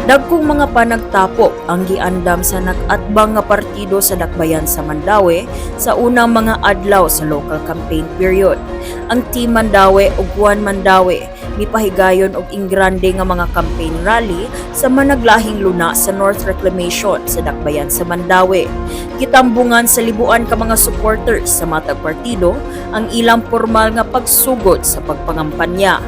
Dagkong mga panagtapok ang giandam sa nag-atbang nga partido sa Dakbayan sa Mandaue sa unang mga adlaw sa local campaign period. Ang Team Mandaue ug One Mandaue mipahigayon og ingrande nga mga campaign rally sa managlahing luna sa North Reclamation sa Dakbayan sa Mandaue. Gitambungan sa libuan ka mga supporters sa matag partido ang ilang pormal nga pagsugod sa pagpangampanya.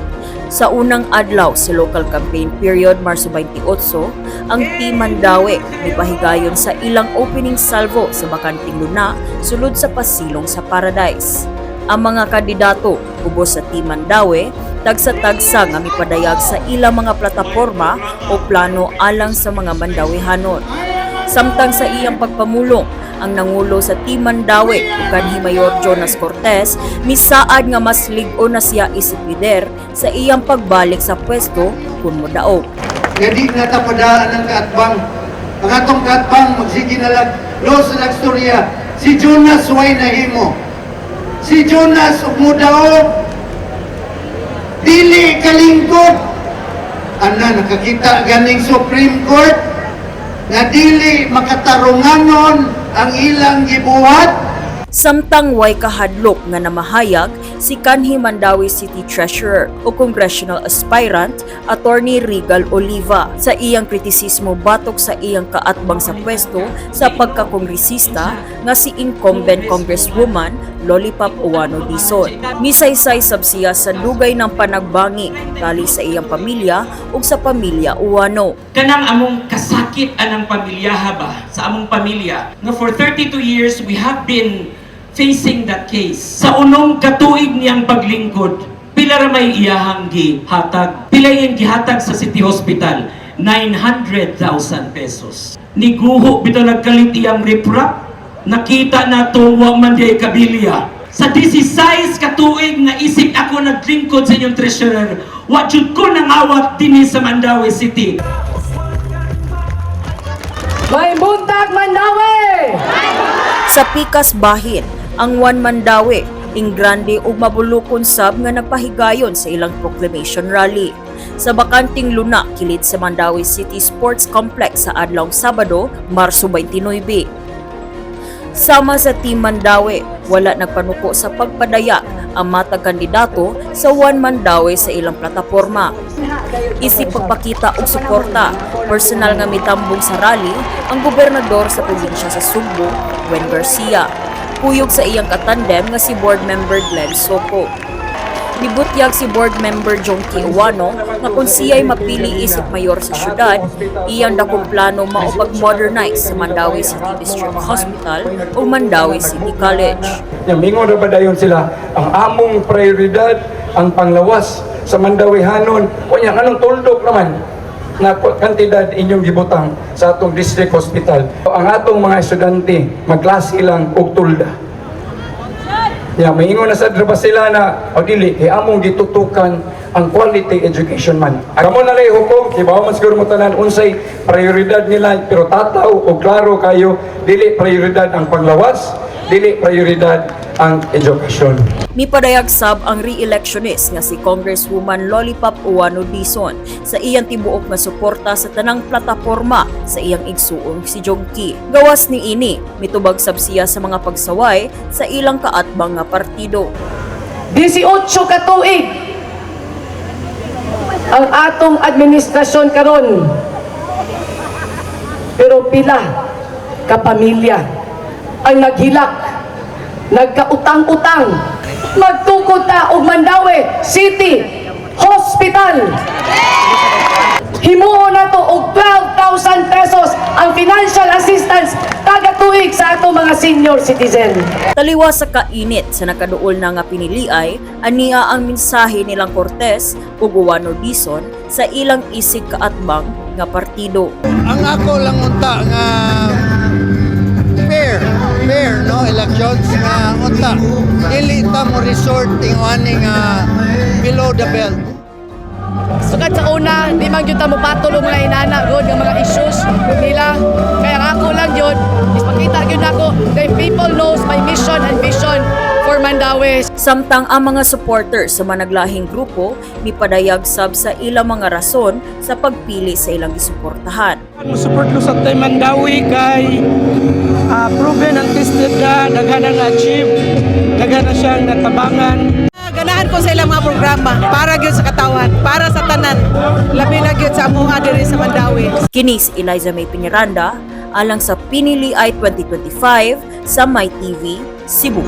Sa unang adlaw sa local campaign period, Marso 28, ang Team Mandaue mipahigayon sa ilang opening salvo sa bakanting luna sulod sa pasilong sa Paradise. Ang mga kandidato ubos sa Team Mandaue tagsa-tagsa nga mipadayag sa ilang mga plataporma o plano alang sa mga Mandawihanon. Samtang sa iyang pagpamulong, ang nangulo sa Team Mandaue ug kanhi Mayor Jonas Cortez misaad nga mas lig-on na siya isip lider sa iyang pagbalik sa pwesto kung modaog. Nga di na ta padaan ang kaatbang. Ang atong kaatbang, magsige na lang, los na storya. Si Jonas way nahimo. Si Jonas ug mudaog, dili kalingkod. Ana, nakakita ganing Supreme Court nga dili makatarunganon ang ilang gibuhat. Samtang way kahadlok nga namahayag si kanhi Mandaue City Treasurer o Congressional Aspirant Attorney Regal Oliva sa iyang kritisismo batok sa iyang kaatbang sa pwesto sa pagkakongresista nga si incumbent Congresswoman Lollipop Ouano Dizon. Misaysay sab siya sa dugay ng panagbangi tali sa iyang pamilya ug sa pamilya Ouano. Kanang among kasakit anang pamilyaha ba sa among pamilya nga for 32 years we have been facing that case. Sa unong katuig niyang paglingkod, pila ra may iyahang gihatag? Pila iyang gihatag sa City Hospital? 900,000 pesos. Niguho bitaw, nagkalit iyang riprap, nakita na wa man diay kabilya. Sa 16 katuig nga isip ako naglingkod sa inyong treasurer, wa jud ko nangawat dinhi sa Mandaue City. May buntag, Mandaue! Sa pikas bahin, ang One Mandaue, ingrande ug mabulukon sab nga nagpahigayon sa ilang proclamation rally sa bakanting luna kilid sa Mandaue City Sports Complex sa adlawng Sabado, Marso 29. Sama sa Team Mandaue, wala nagpanuko sa pagpadayag ang matag kandidato sa One Mandaue sa ilang plataporma. Isip pagpakita og suporta, personal nga mitambong sa rally ang gobernador sa probinsya sa Sugbo, Gwen Garcia, kuyog sa iyang katandem nga si board member Glenn Soco. Nibutyag si board member Jonkie Ouano nga kung siya'y mapili isip mayor sa syudad, iyang dakong plano mao pag-modernize sa Mandaue City District Hospital o Mandaue City College. Nya mingon ra ba dayon sila, ang among prioridad ang panglawas sa Mandawihanon. Unya nganong tuldok naman na kantidad inyong gibutang sa atong district hospital? Ang atong mga estudyante magklase lang og tulda. Ya, maingon na sad ra ba sila na o dili kay among gitutukan ang quality education man. Kamo na lay hukom, kibaw man siguro mo tanan unsay prioridad nila, pero tataw o klaro kayo, dili prioridad ang panglawas, dili prioridad ang edukasyon. Mipadayag sab ang re-electionist nga si Congresswoman Lollipop Ouano Dizon sa iyang tibuok nga suporta sa tanang plataporma sa iyang igsuong si Jongki. Gawas ni ini, mitubag sab siya sa mga pagsaway sa ilang kaatbang nga partido. 18 ka tuig ang atong administrasyon karon. Pero pila ka pamilya ang naghilak, nagkautang-utang? Magtukod ta og Mandaue City Hospital. Himuon nato og 12,000 pesos ang financial assistance taga tuig sa atong mga senior citizen. Taliwa sa kainit sa nakaduol na nga piniliay, ania ang mensahe nilang Cortez ug Ouano Dizon sa ilang isig kaatbang nga partido. Ang ako lang unta nga fair, fair no elections nga unta dili ta mo resort ingon nga below the belt. Sukad sa una, di man gyud ta mopatol og mga inana gud nga mga issues nila. Kaya ang ako lang yun is pakita gyud nako the people knows my mission and vision. for Mandaue. Samtang ang mga supporter sa managlahing grupo mipadayag sab sa ilang mga rason sa pagpili sa ilang gisuportahan. Mo support ko sa Team Mandaue kay proven and tested na, daghan ang achieve, daghan na siyang natabangan. Ganahan ko sa ilang mga programa para gyud sa katawan, para sa tanan, labi na gyud sa amoa diri sa Mandaue. Kini si Eliza May Piniranda alang sa Pinili 2025 sa MyTV, Cebu.